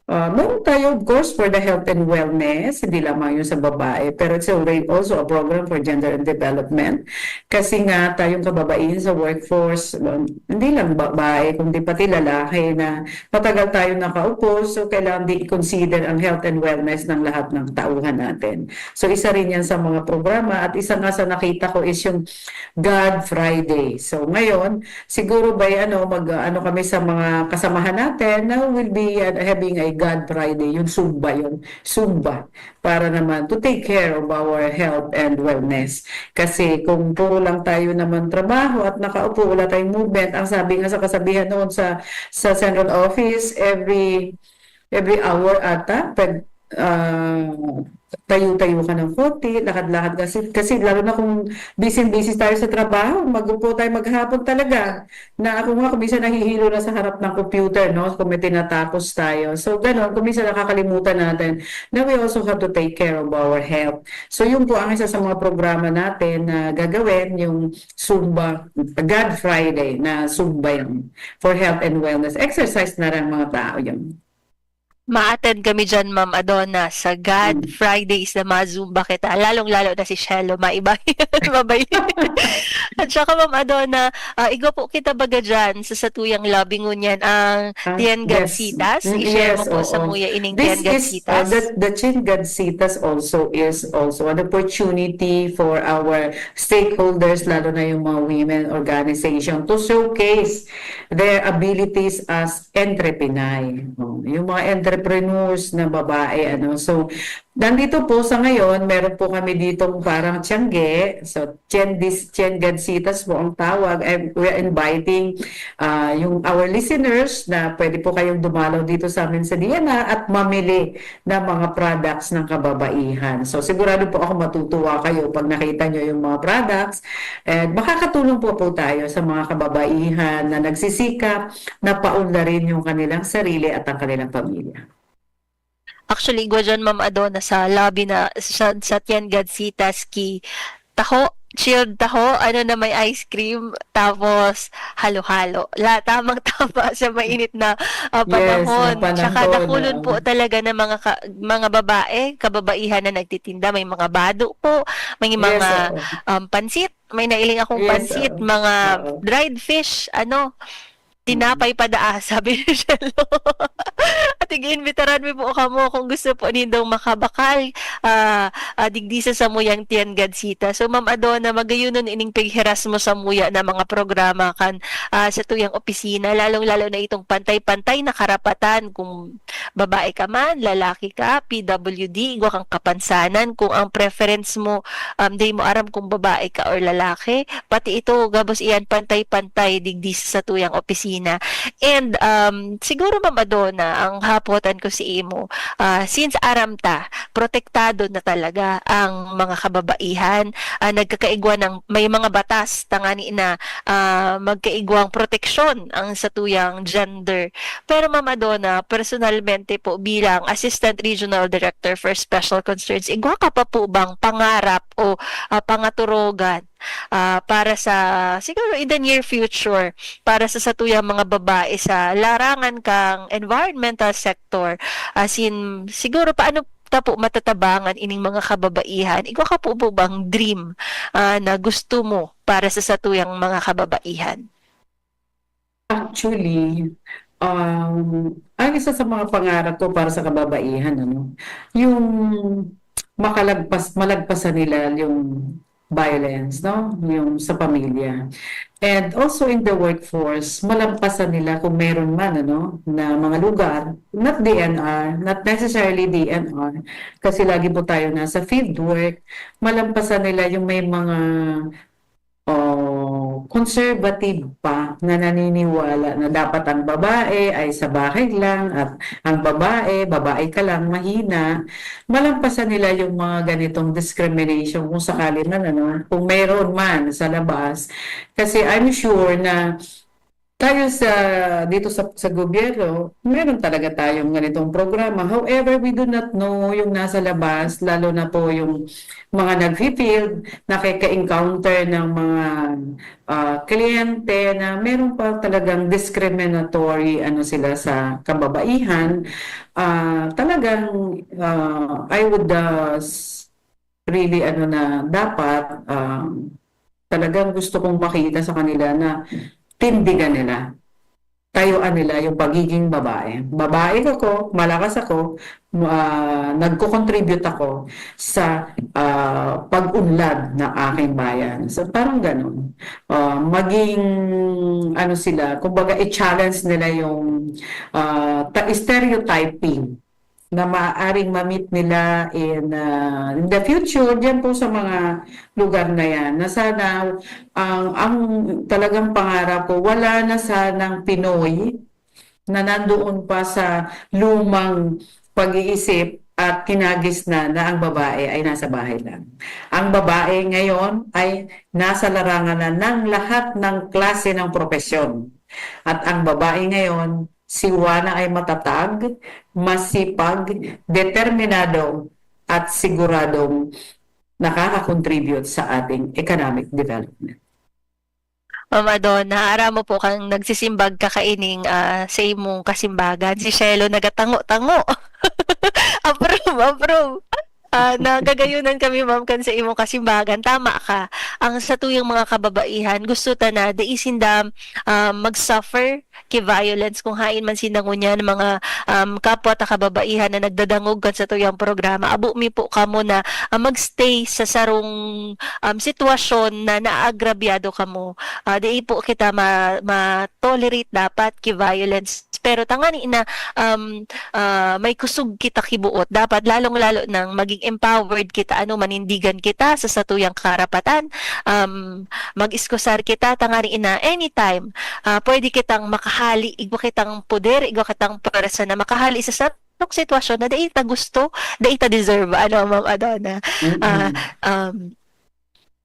ah, meron tayo, of course, for the health and wellness, hindi lamang yun sa babae, pero it's already also a program for gender and development. Kasi nga, tayong kababaihan sa workforce, um, hindi lang babae, kundi pati lalaki na matagal tayo nakaupo, so kailangan din i-consider ang health and wellness ng lahat ng tauhan natin. So, isa rin yan sa mga programa, at isa nga sa nakita ko is yung God Friday. So, ngayon, siguro by, ano, mag, ano kami sa mga kasamahan natin na will be, uh, having a God Friday, yung Zumba yun. Zumba. Para naman to take care of our health and wellness. Kasi kung puro lang tayo naman trabaho at nakaupo, wala tayong movement, ang sabi nga sa kasabihan noon sa, sa central office, every, every hour ata, pag, ah, tayo-tayo ka ng konti, lakad-lakad kasi, kasi lalo na kung busy-busy tayo sa trabaho, mag-upo tayo maghapon talaga. Na ako nga, kung minsan nahihilo na sa harap ng computer, no? Kung may tinatapos tayo. So, ganun, kung minsan nakakalimutan natin na we also have to take care of our health. So, yun po ang isa sa mga programa natin na gagawin, yung Zumba, God Friday na Zumba yun for health and wellness. Exercise na rin mga tao yun. Ma-attend kami dyan, Ma'am Adona, sa God Mm. Fridays na ma-Zumba kita. Lalong-lalo na si Shelo, maiba. Mabay. At saka, Ma'am Adona, ah, igwa po kita baga dyan sa satuyang lobby ngunyan, ang Ah, Tiyan yes. Gadsitas. Mm, I-share yes, mo po sa oo. muya ining This Tiyan is, uh, Gadsitas. the, the Chin Gadsitas also is also an opportunity for our stakeholders, lalo na yung mga women organization, to showcase their abilities as entrepreneur. Oh, yung mga entrepreneurs na babae, ano. So, Nandito po sa ngayon, meron po kami ditong parang tiyangge. So, Tiendis-, Tiengadsitas po ang tawag. And we're inviting, ah, yung our listeners na pwede po kayong dumalaw dito sa amin sa D N R at mamili ng mga products ng kababaihan. So, sigurado po ako matutuwa kayo pag nakita nyo yung mga products. And makakatulong po po tayo sa mga kababaihan na nagsisikap na paunlarin yung kanilang sarili at ang kanilang pamilya. Actually, igwa dyan, Ma'am Adona, sa lobby na, sa, sa Tiengadsitas ki taho, chilled taho, ano na may ice cream, tapos halo-halo. La, tamang-tama sa mainit na ah, Yes, panahon. na Tsaka panahon, dakulon po oo. Talaga ng mga ka- mga babae, kababaihan na nagtitinda. May mga bado po, may Yes, mga oo. um, pansit, may nailing akong Yes, pansit, oo. mga Oo. dried fish, ano, tinapay pa daa, sabi ni Shelo. At igiimbitaran mi po kamo kung gusto po nindong makabakal ah, ah, digdi sa samuyang Tiengadsitas. So, Ma'am Adona, magayunon ining pighiras mo samuya na mga programa kan ah, sa tuyang opisina, lalong-lalo na itong pantay-pantay na karapatan kung babae ka man, lalaki ka, P W D, igwa kang kapansanan, kung ang preference mo, um, di mo aram kung babae ka or lalaki, pati ito, gabos iyan pantay-pantay digdi sa tuyang opisina. And um, siguro, Ma'am Adona, ang hapotan ko si imo, ah, since aram ta, protektado na talaga ang mga kababaihan, ah, nagkakaigwa ng, may mga batas tangani na ah, magkaigwang proteksyon ang satuyang gender. Pero, Ma'am Adona, personalmente po bilang Assistant Regional Director for Special Concerns, igwa ka pa po bang pangarap o ah, pangaturogan ah, para sa, siguro in the near future, para sa satuyang mga babae sa larangan kang environmental sector? As in, siguro paano ta po matatabangan ining mga kababaihan? Igwa ka po po bang dream ah, na gusto mo para sa satuyang mga kababaihan? Actually, um, ang isa sa mga pangarap ko para sa kababaihan, ano, yung makalagpas, malagpasan nila yung violence, no? Yung sa pamilya. And also in the workforce, malagpasan nila kung meron man, ano, na mga lugar, not D N R, not necessarily D N R, kasi lagi po tayo nasa field work, malagpasan nila yung may mga o conservative pa na naniniwala na dapat ang babae ay sa bahay lang at ang babae, babae ka lang, mahina. Malagpasan nila yung mga ganitong discrimination kung sakali man, ano, kung meron man sa labas. Kasi I'm sure na tayo sa, dito sa, sa gobyerno, meron talaga tayong ganitong programa. However, we do not know yung nasa labas, lalo na po yung mga nagfi-field, nakaka-encounter ng mga ah, kliyente na meron pa talagang discriminatory, ano, sila sa kababaihan. Ah, talagang, ah, I would, ah, s- really, ano, na dapat, um, talagang gusto kong makita sa kanila na tindigan nila, tayuan nila yung pagiging babae. Babae ako, malakas ako, ah, nagko-contribute ako sa ah, pag-unlad ng aking bayan. So, parang ganun. Ah, maging, ano sila, kumbaga, i-challenge nila yung ah, ta- stereotyping na maaaring ma-meet nila in, ah, in the future, dyan po sa mga lugar na yan, na sana ang, ang talagang pangarap ko, wala na sanang Pinoy na nandoon pa sa lumang pag-iisip at kinagis na, na ang babae ay nasa bahay lang. Ang babae ngayon ay nasa larangan na ng lahat ng klase ng propesyon. At ang babae ngayon, si Juana ay matatag, masipag, determinado, at siguradong nakaka-contribute sa ating economic development. Ma'am Adona, aram mo po kang nagsisimbag ka kaining ah, sa imong kasimbagan, si Shelo nagatango-tango. Approve, approve. Ah, nagagayunan kami, ma'am, kan sa imong kasimbagan. Tama ka. Ang satuyang mga kababaihan, gusto ta na dai sinda ah, mag-suffer ki violence kung hain man sinda ngunyan, mga um, kapwa ta kababaihan na nagdadangog kan satuyang programa. Abo mi po kamo na ah, mag-stay sa sarong um, sitwasyon na naagrabyado kamo. Ah, di po kita ma- ma-tolerate dapat ki violence Pero tangani na, um, ah, may kusog kita kiboot, dapat lalong-lalo nang maging empowered kita, ano, manindigan kita sa satuyang karapatan, um, mag-iskusar kita, tangani na anytime, ah, pwede kitang makahali, igwa kitang poder, igwa kitang pwersa na makahali sa sarong sitwasyon na dai ta gusto, dai ta deserve, ano, Ma'am Adona. Mm-mm. Ah, um,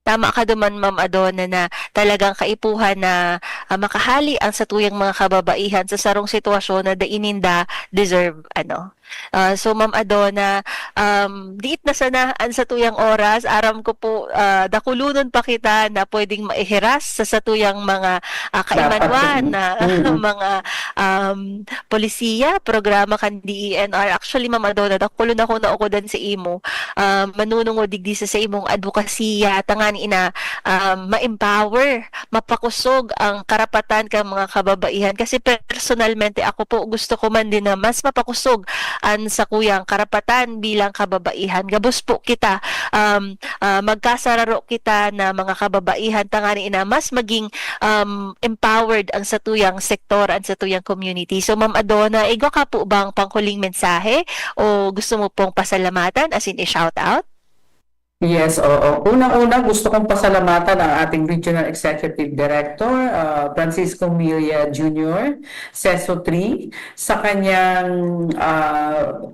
tama ka duman, Ma'am Adona, na talagang kaipuhan na, ah, makahali ang satuyang mga kababaihan sa sarong sitwasyon na dai ninda deserve, ano. Ah, so, Ma'am Adona, um, diit na sana an satuyang oras. Aram ko po, ah, dakulonon pa kita na pwedeng maihiras sa satuyang mga, ah, kaimanuan Dapat, na mm. mga, um, polisiya, programa kan D E N R. Actually, Ma'am Adona, dakulon ako naukodan sa imo. Ah, manunungod digdi sa, sa imong advokasya, tangani na, ah, ma-empower, mapakusog ang karapatan kan mga kababaihan. Kasi personalmente, ako po, gusto ko man din na mas mapakusog an sakuyang karapatan bilang kababaihan. Gabos po kita, um, ah, magkasararo kita na mga kababaihan, tangani na mas maging, um, empowered ang satuyang sektor, ang satuyang community. So, Ma'am Adona, igwa ka po bang panghuling mensahe o gusto mo pong pasalamatan, as in, i-shout out? Yes, oo. Unang-una, gusto kong pasalamatan ang ating Regional Executive Director, ah, Francisco Milla Junior, CESO three, sa kanyang, ah,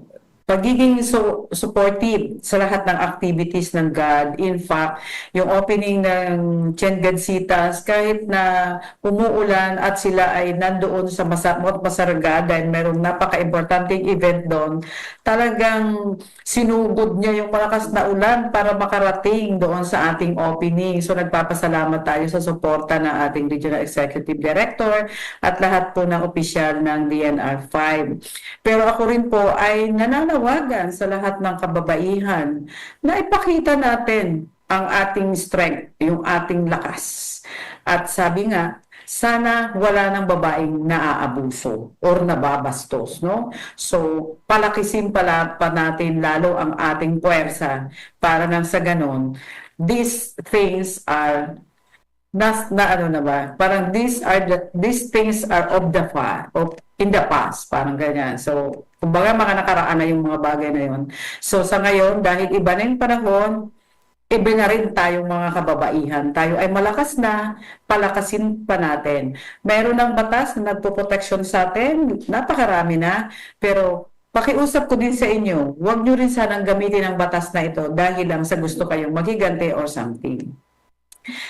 pagiging su-, supportive sa lahat ng activities ng GAD. In fact, yung opening ng Cien Gadsitas, kahit na umuulan at sila ay nandoon sa masa-, Mount Masaraga dahil merong napaka-importanteng event doon, talagang sinugod niya yung malakas na ulan para makarating doon sa ating opening. So, nagpapasalamat tayo sa suporta ng ating Regional Executive Director at lahat po ng opisyal ng D N R five. Pero ako rin po ay nananawagan sa lahat ng kababaihan na ipakita natin ang ating strength, yung ating lakas. At sabi nga, sana wala nang babaeng naaabuso or nababastos, no? So, palakisin pala pa natin lalo ang ating puwersa para nang sa ganon, these things are nas-, na ano na ba? Parang these are the, these things are of the fa-, of, in the past, parang ganyan. So, kumbaga, mga nakaraan na yung mga bagay na yun. So, sa ngayon, dahil iba na yung panahon, iba na rin tayong mga kababaihan. Tayo ay malakas na, palakasin pa natin. Mayroon ng batas na nagpoproteksyon sa atin, napakarami na. Pero pakiusap ko din sa inyo, huwag nyo rin sanang gamitin ang batas na ito dahil lang sa gusto kayong maghigante or something.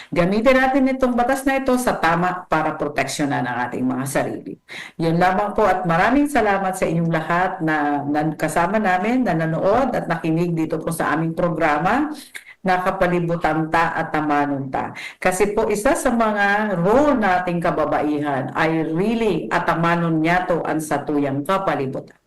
Gamitin natin itong batas na ito sa tama para proteksyonan ang ating mga sarili. Yun lamang po at maraming salamat sa inyong lahat na, na kasama namin, na nanood at nakinig dito po sa aming programa na Kapalibutan Ta, Atamanon Ta. Kasi po, isa sa mga role nating kababaihan ay really atamanon niyato ang satuyang kapalibutan.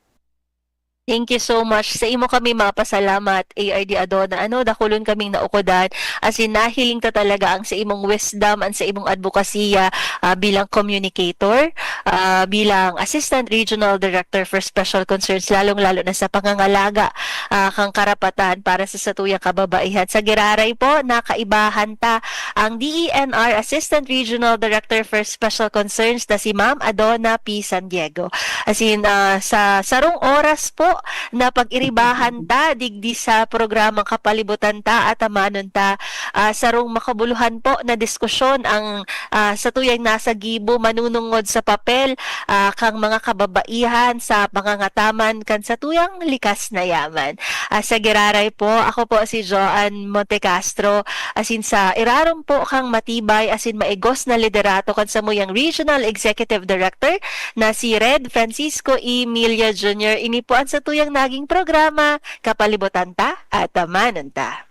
Thank you so much. Sa imo kami mapasalamat, A R D Adona. Ano, dakulon kaming naukodan. As in, nahiling ta talaga ang sa imong wisdom, ang sa imong advokasya, ah, bilang communicator, ah, bilang Assistant Regional Director for Special Concerns, lalong-lalo na sa pangangalaga, ah, kang karapatan para sa satuyang kababaihan. Sa giraray po, nakaibahan ta ang D E N R Assistant Regional Director for Special Concerns na si Ma'am Adona P. San Diego. As in, ah, sa sarong oras po na pag-iribahan ta digdi sa programang Kapalibutan Ta, Atamanon Ta, ah, sarong makabuluhan po na diskusyon ang, ah, satuyang nasa gibo, manunungod sa papel, ah, kang mga kababaihan sa pangangataman kan satuyang likas na yaman. Ah, sa giraray po, ako po si Joanne Montecastro. As in, sa irarom po kang matibay, as in, maigos na liderato kan samuyang Regional Executive Director na si Red Francisco E. Milla Junior. Ini po ang satuyang naging programa, Kapalibutan Ta, Atamanon Ta.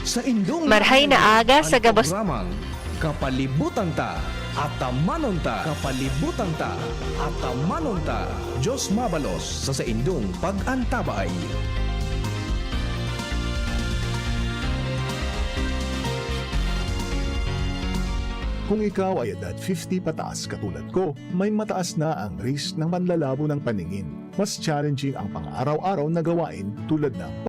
Sa indong Marhay na aga sa gabos- programang Kapalibutan Ta, Atamanon Ta. Kapalibutan Ta, Atamanon Ta. Diyos mabalos sa saindong pag-antabay. Kung ikaw ay edad fifty pataas katulad ko, may mataas na ang risk ng panlalabo ng paningin. Mas challenging ang pang-araw-araw na gawain tulad ng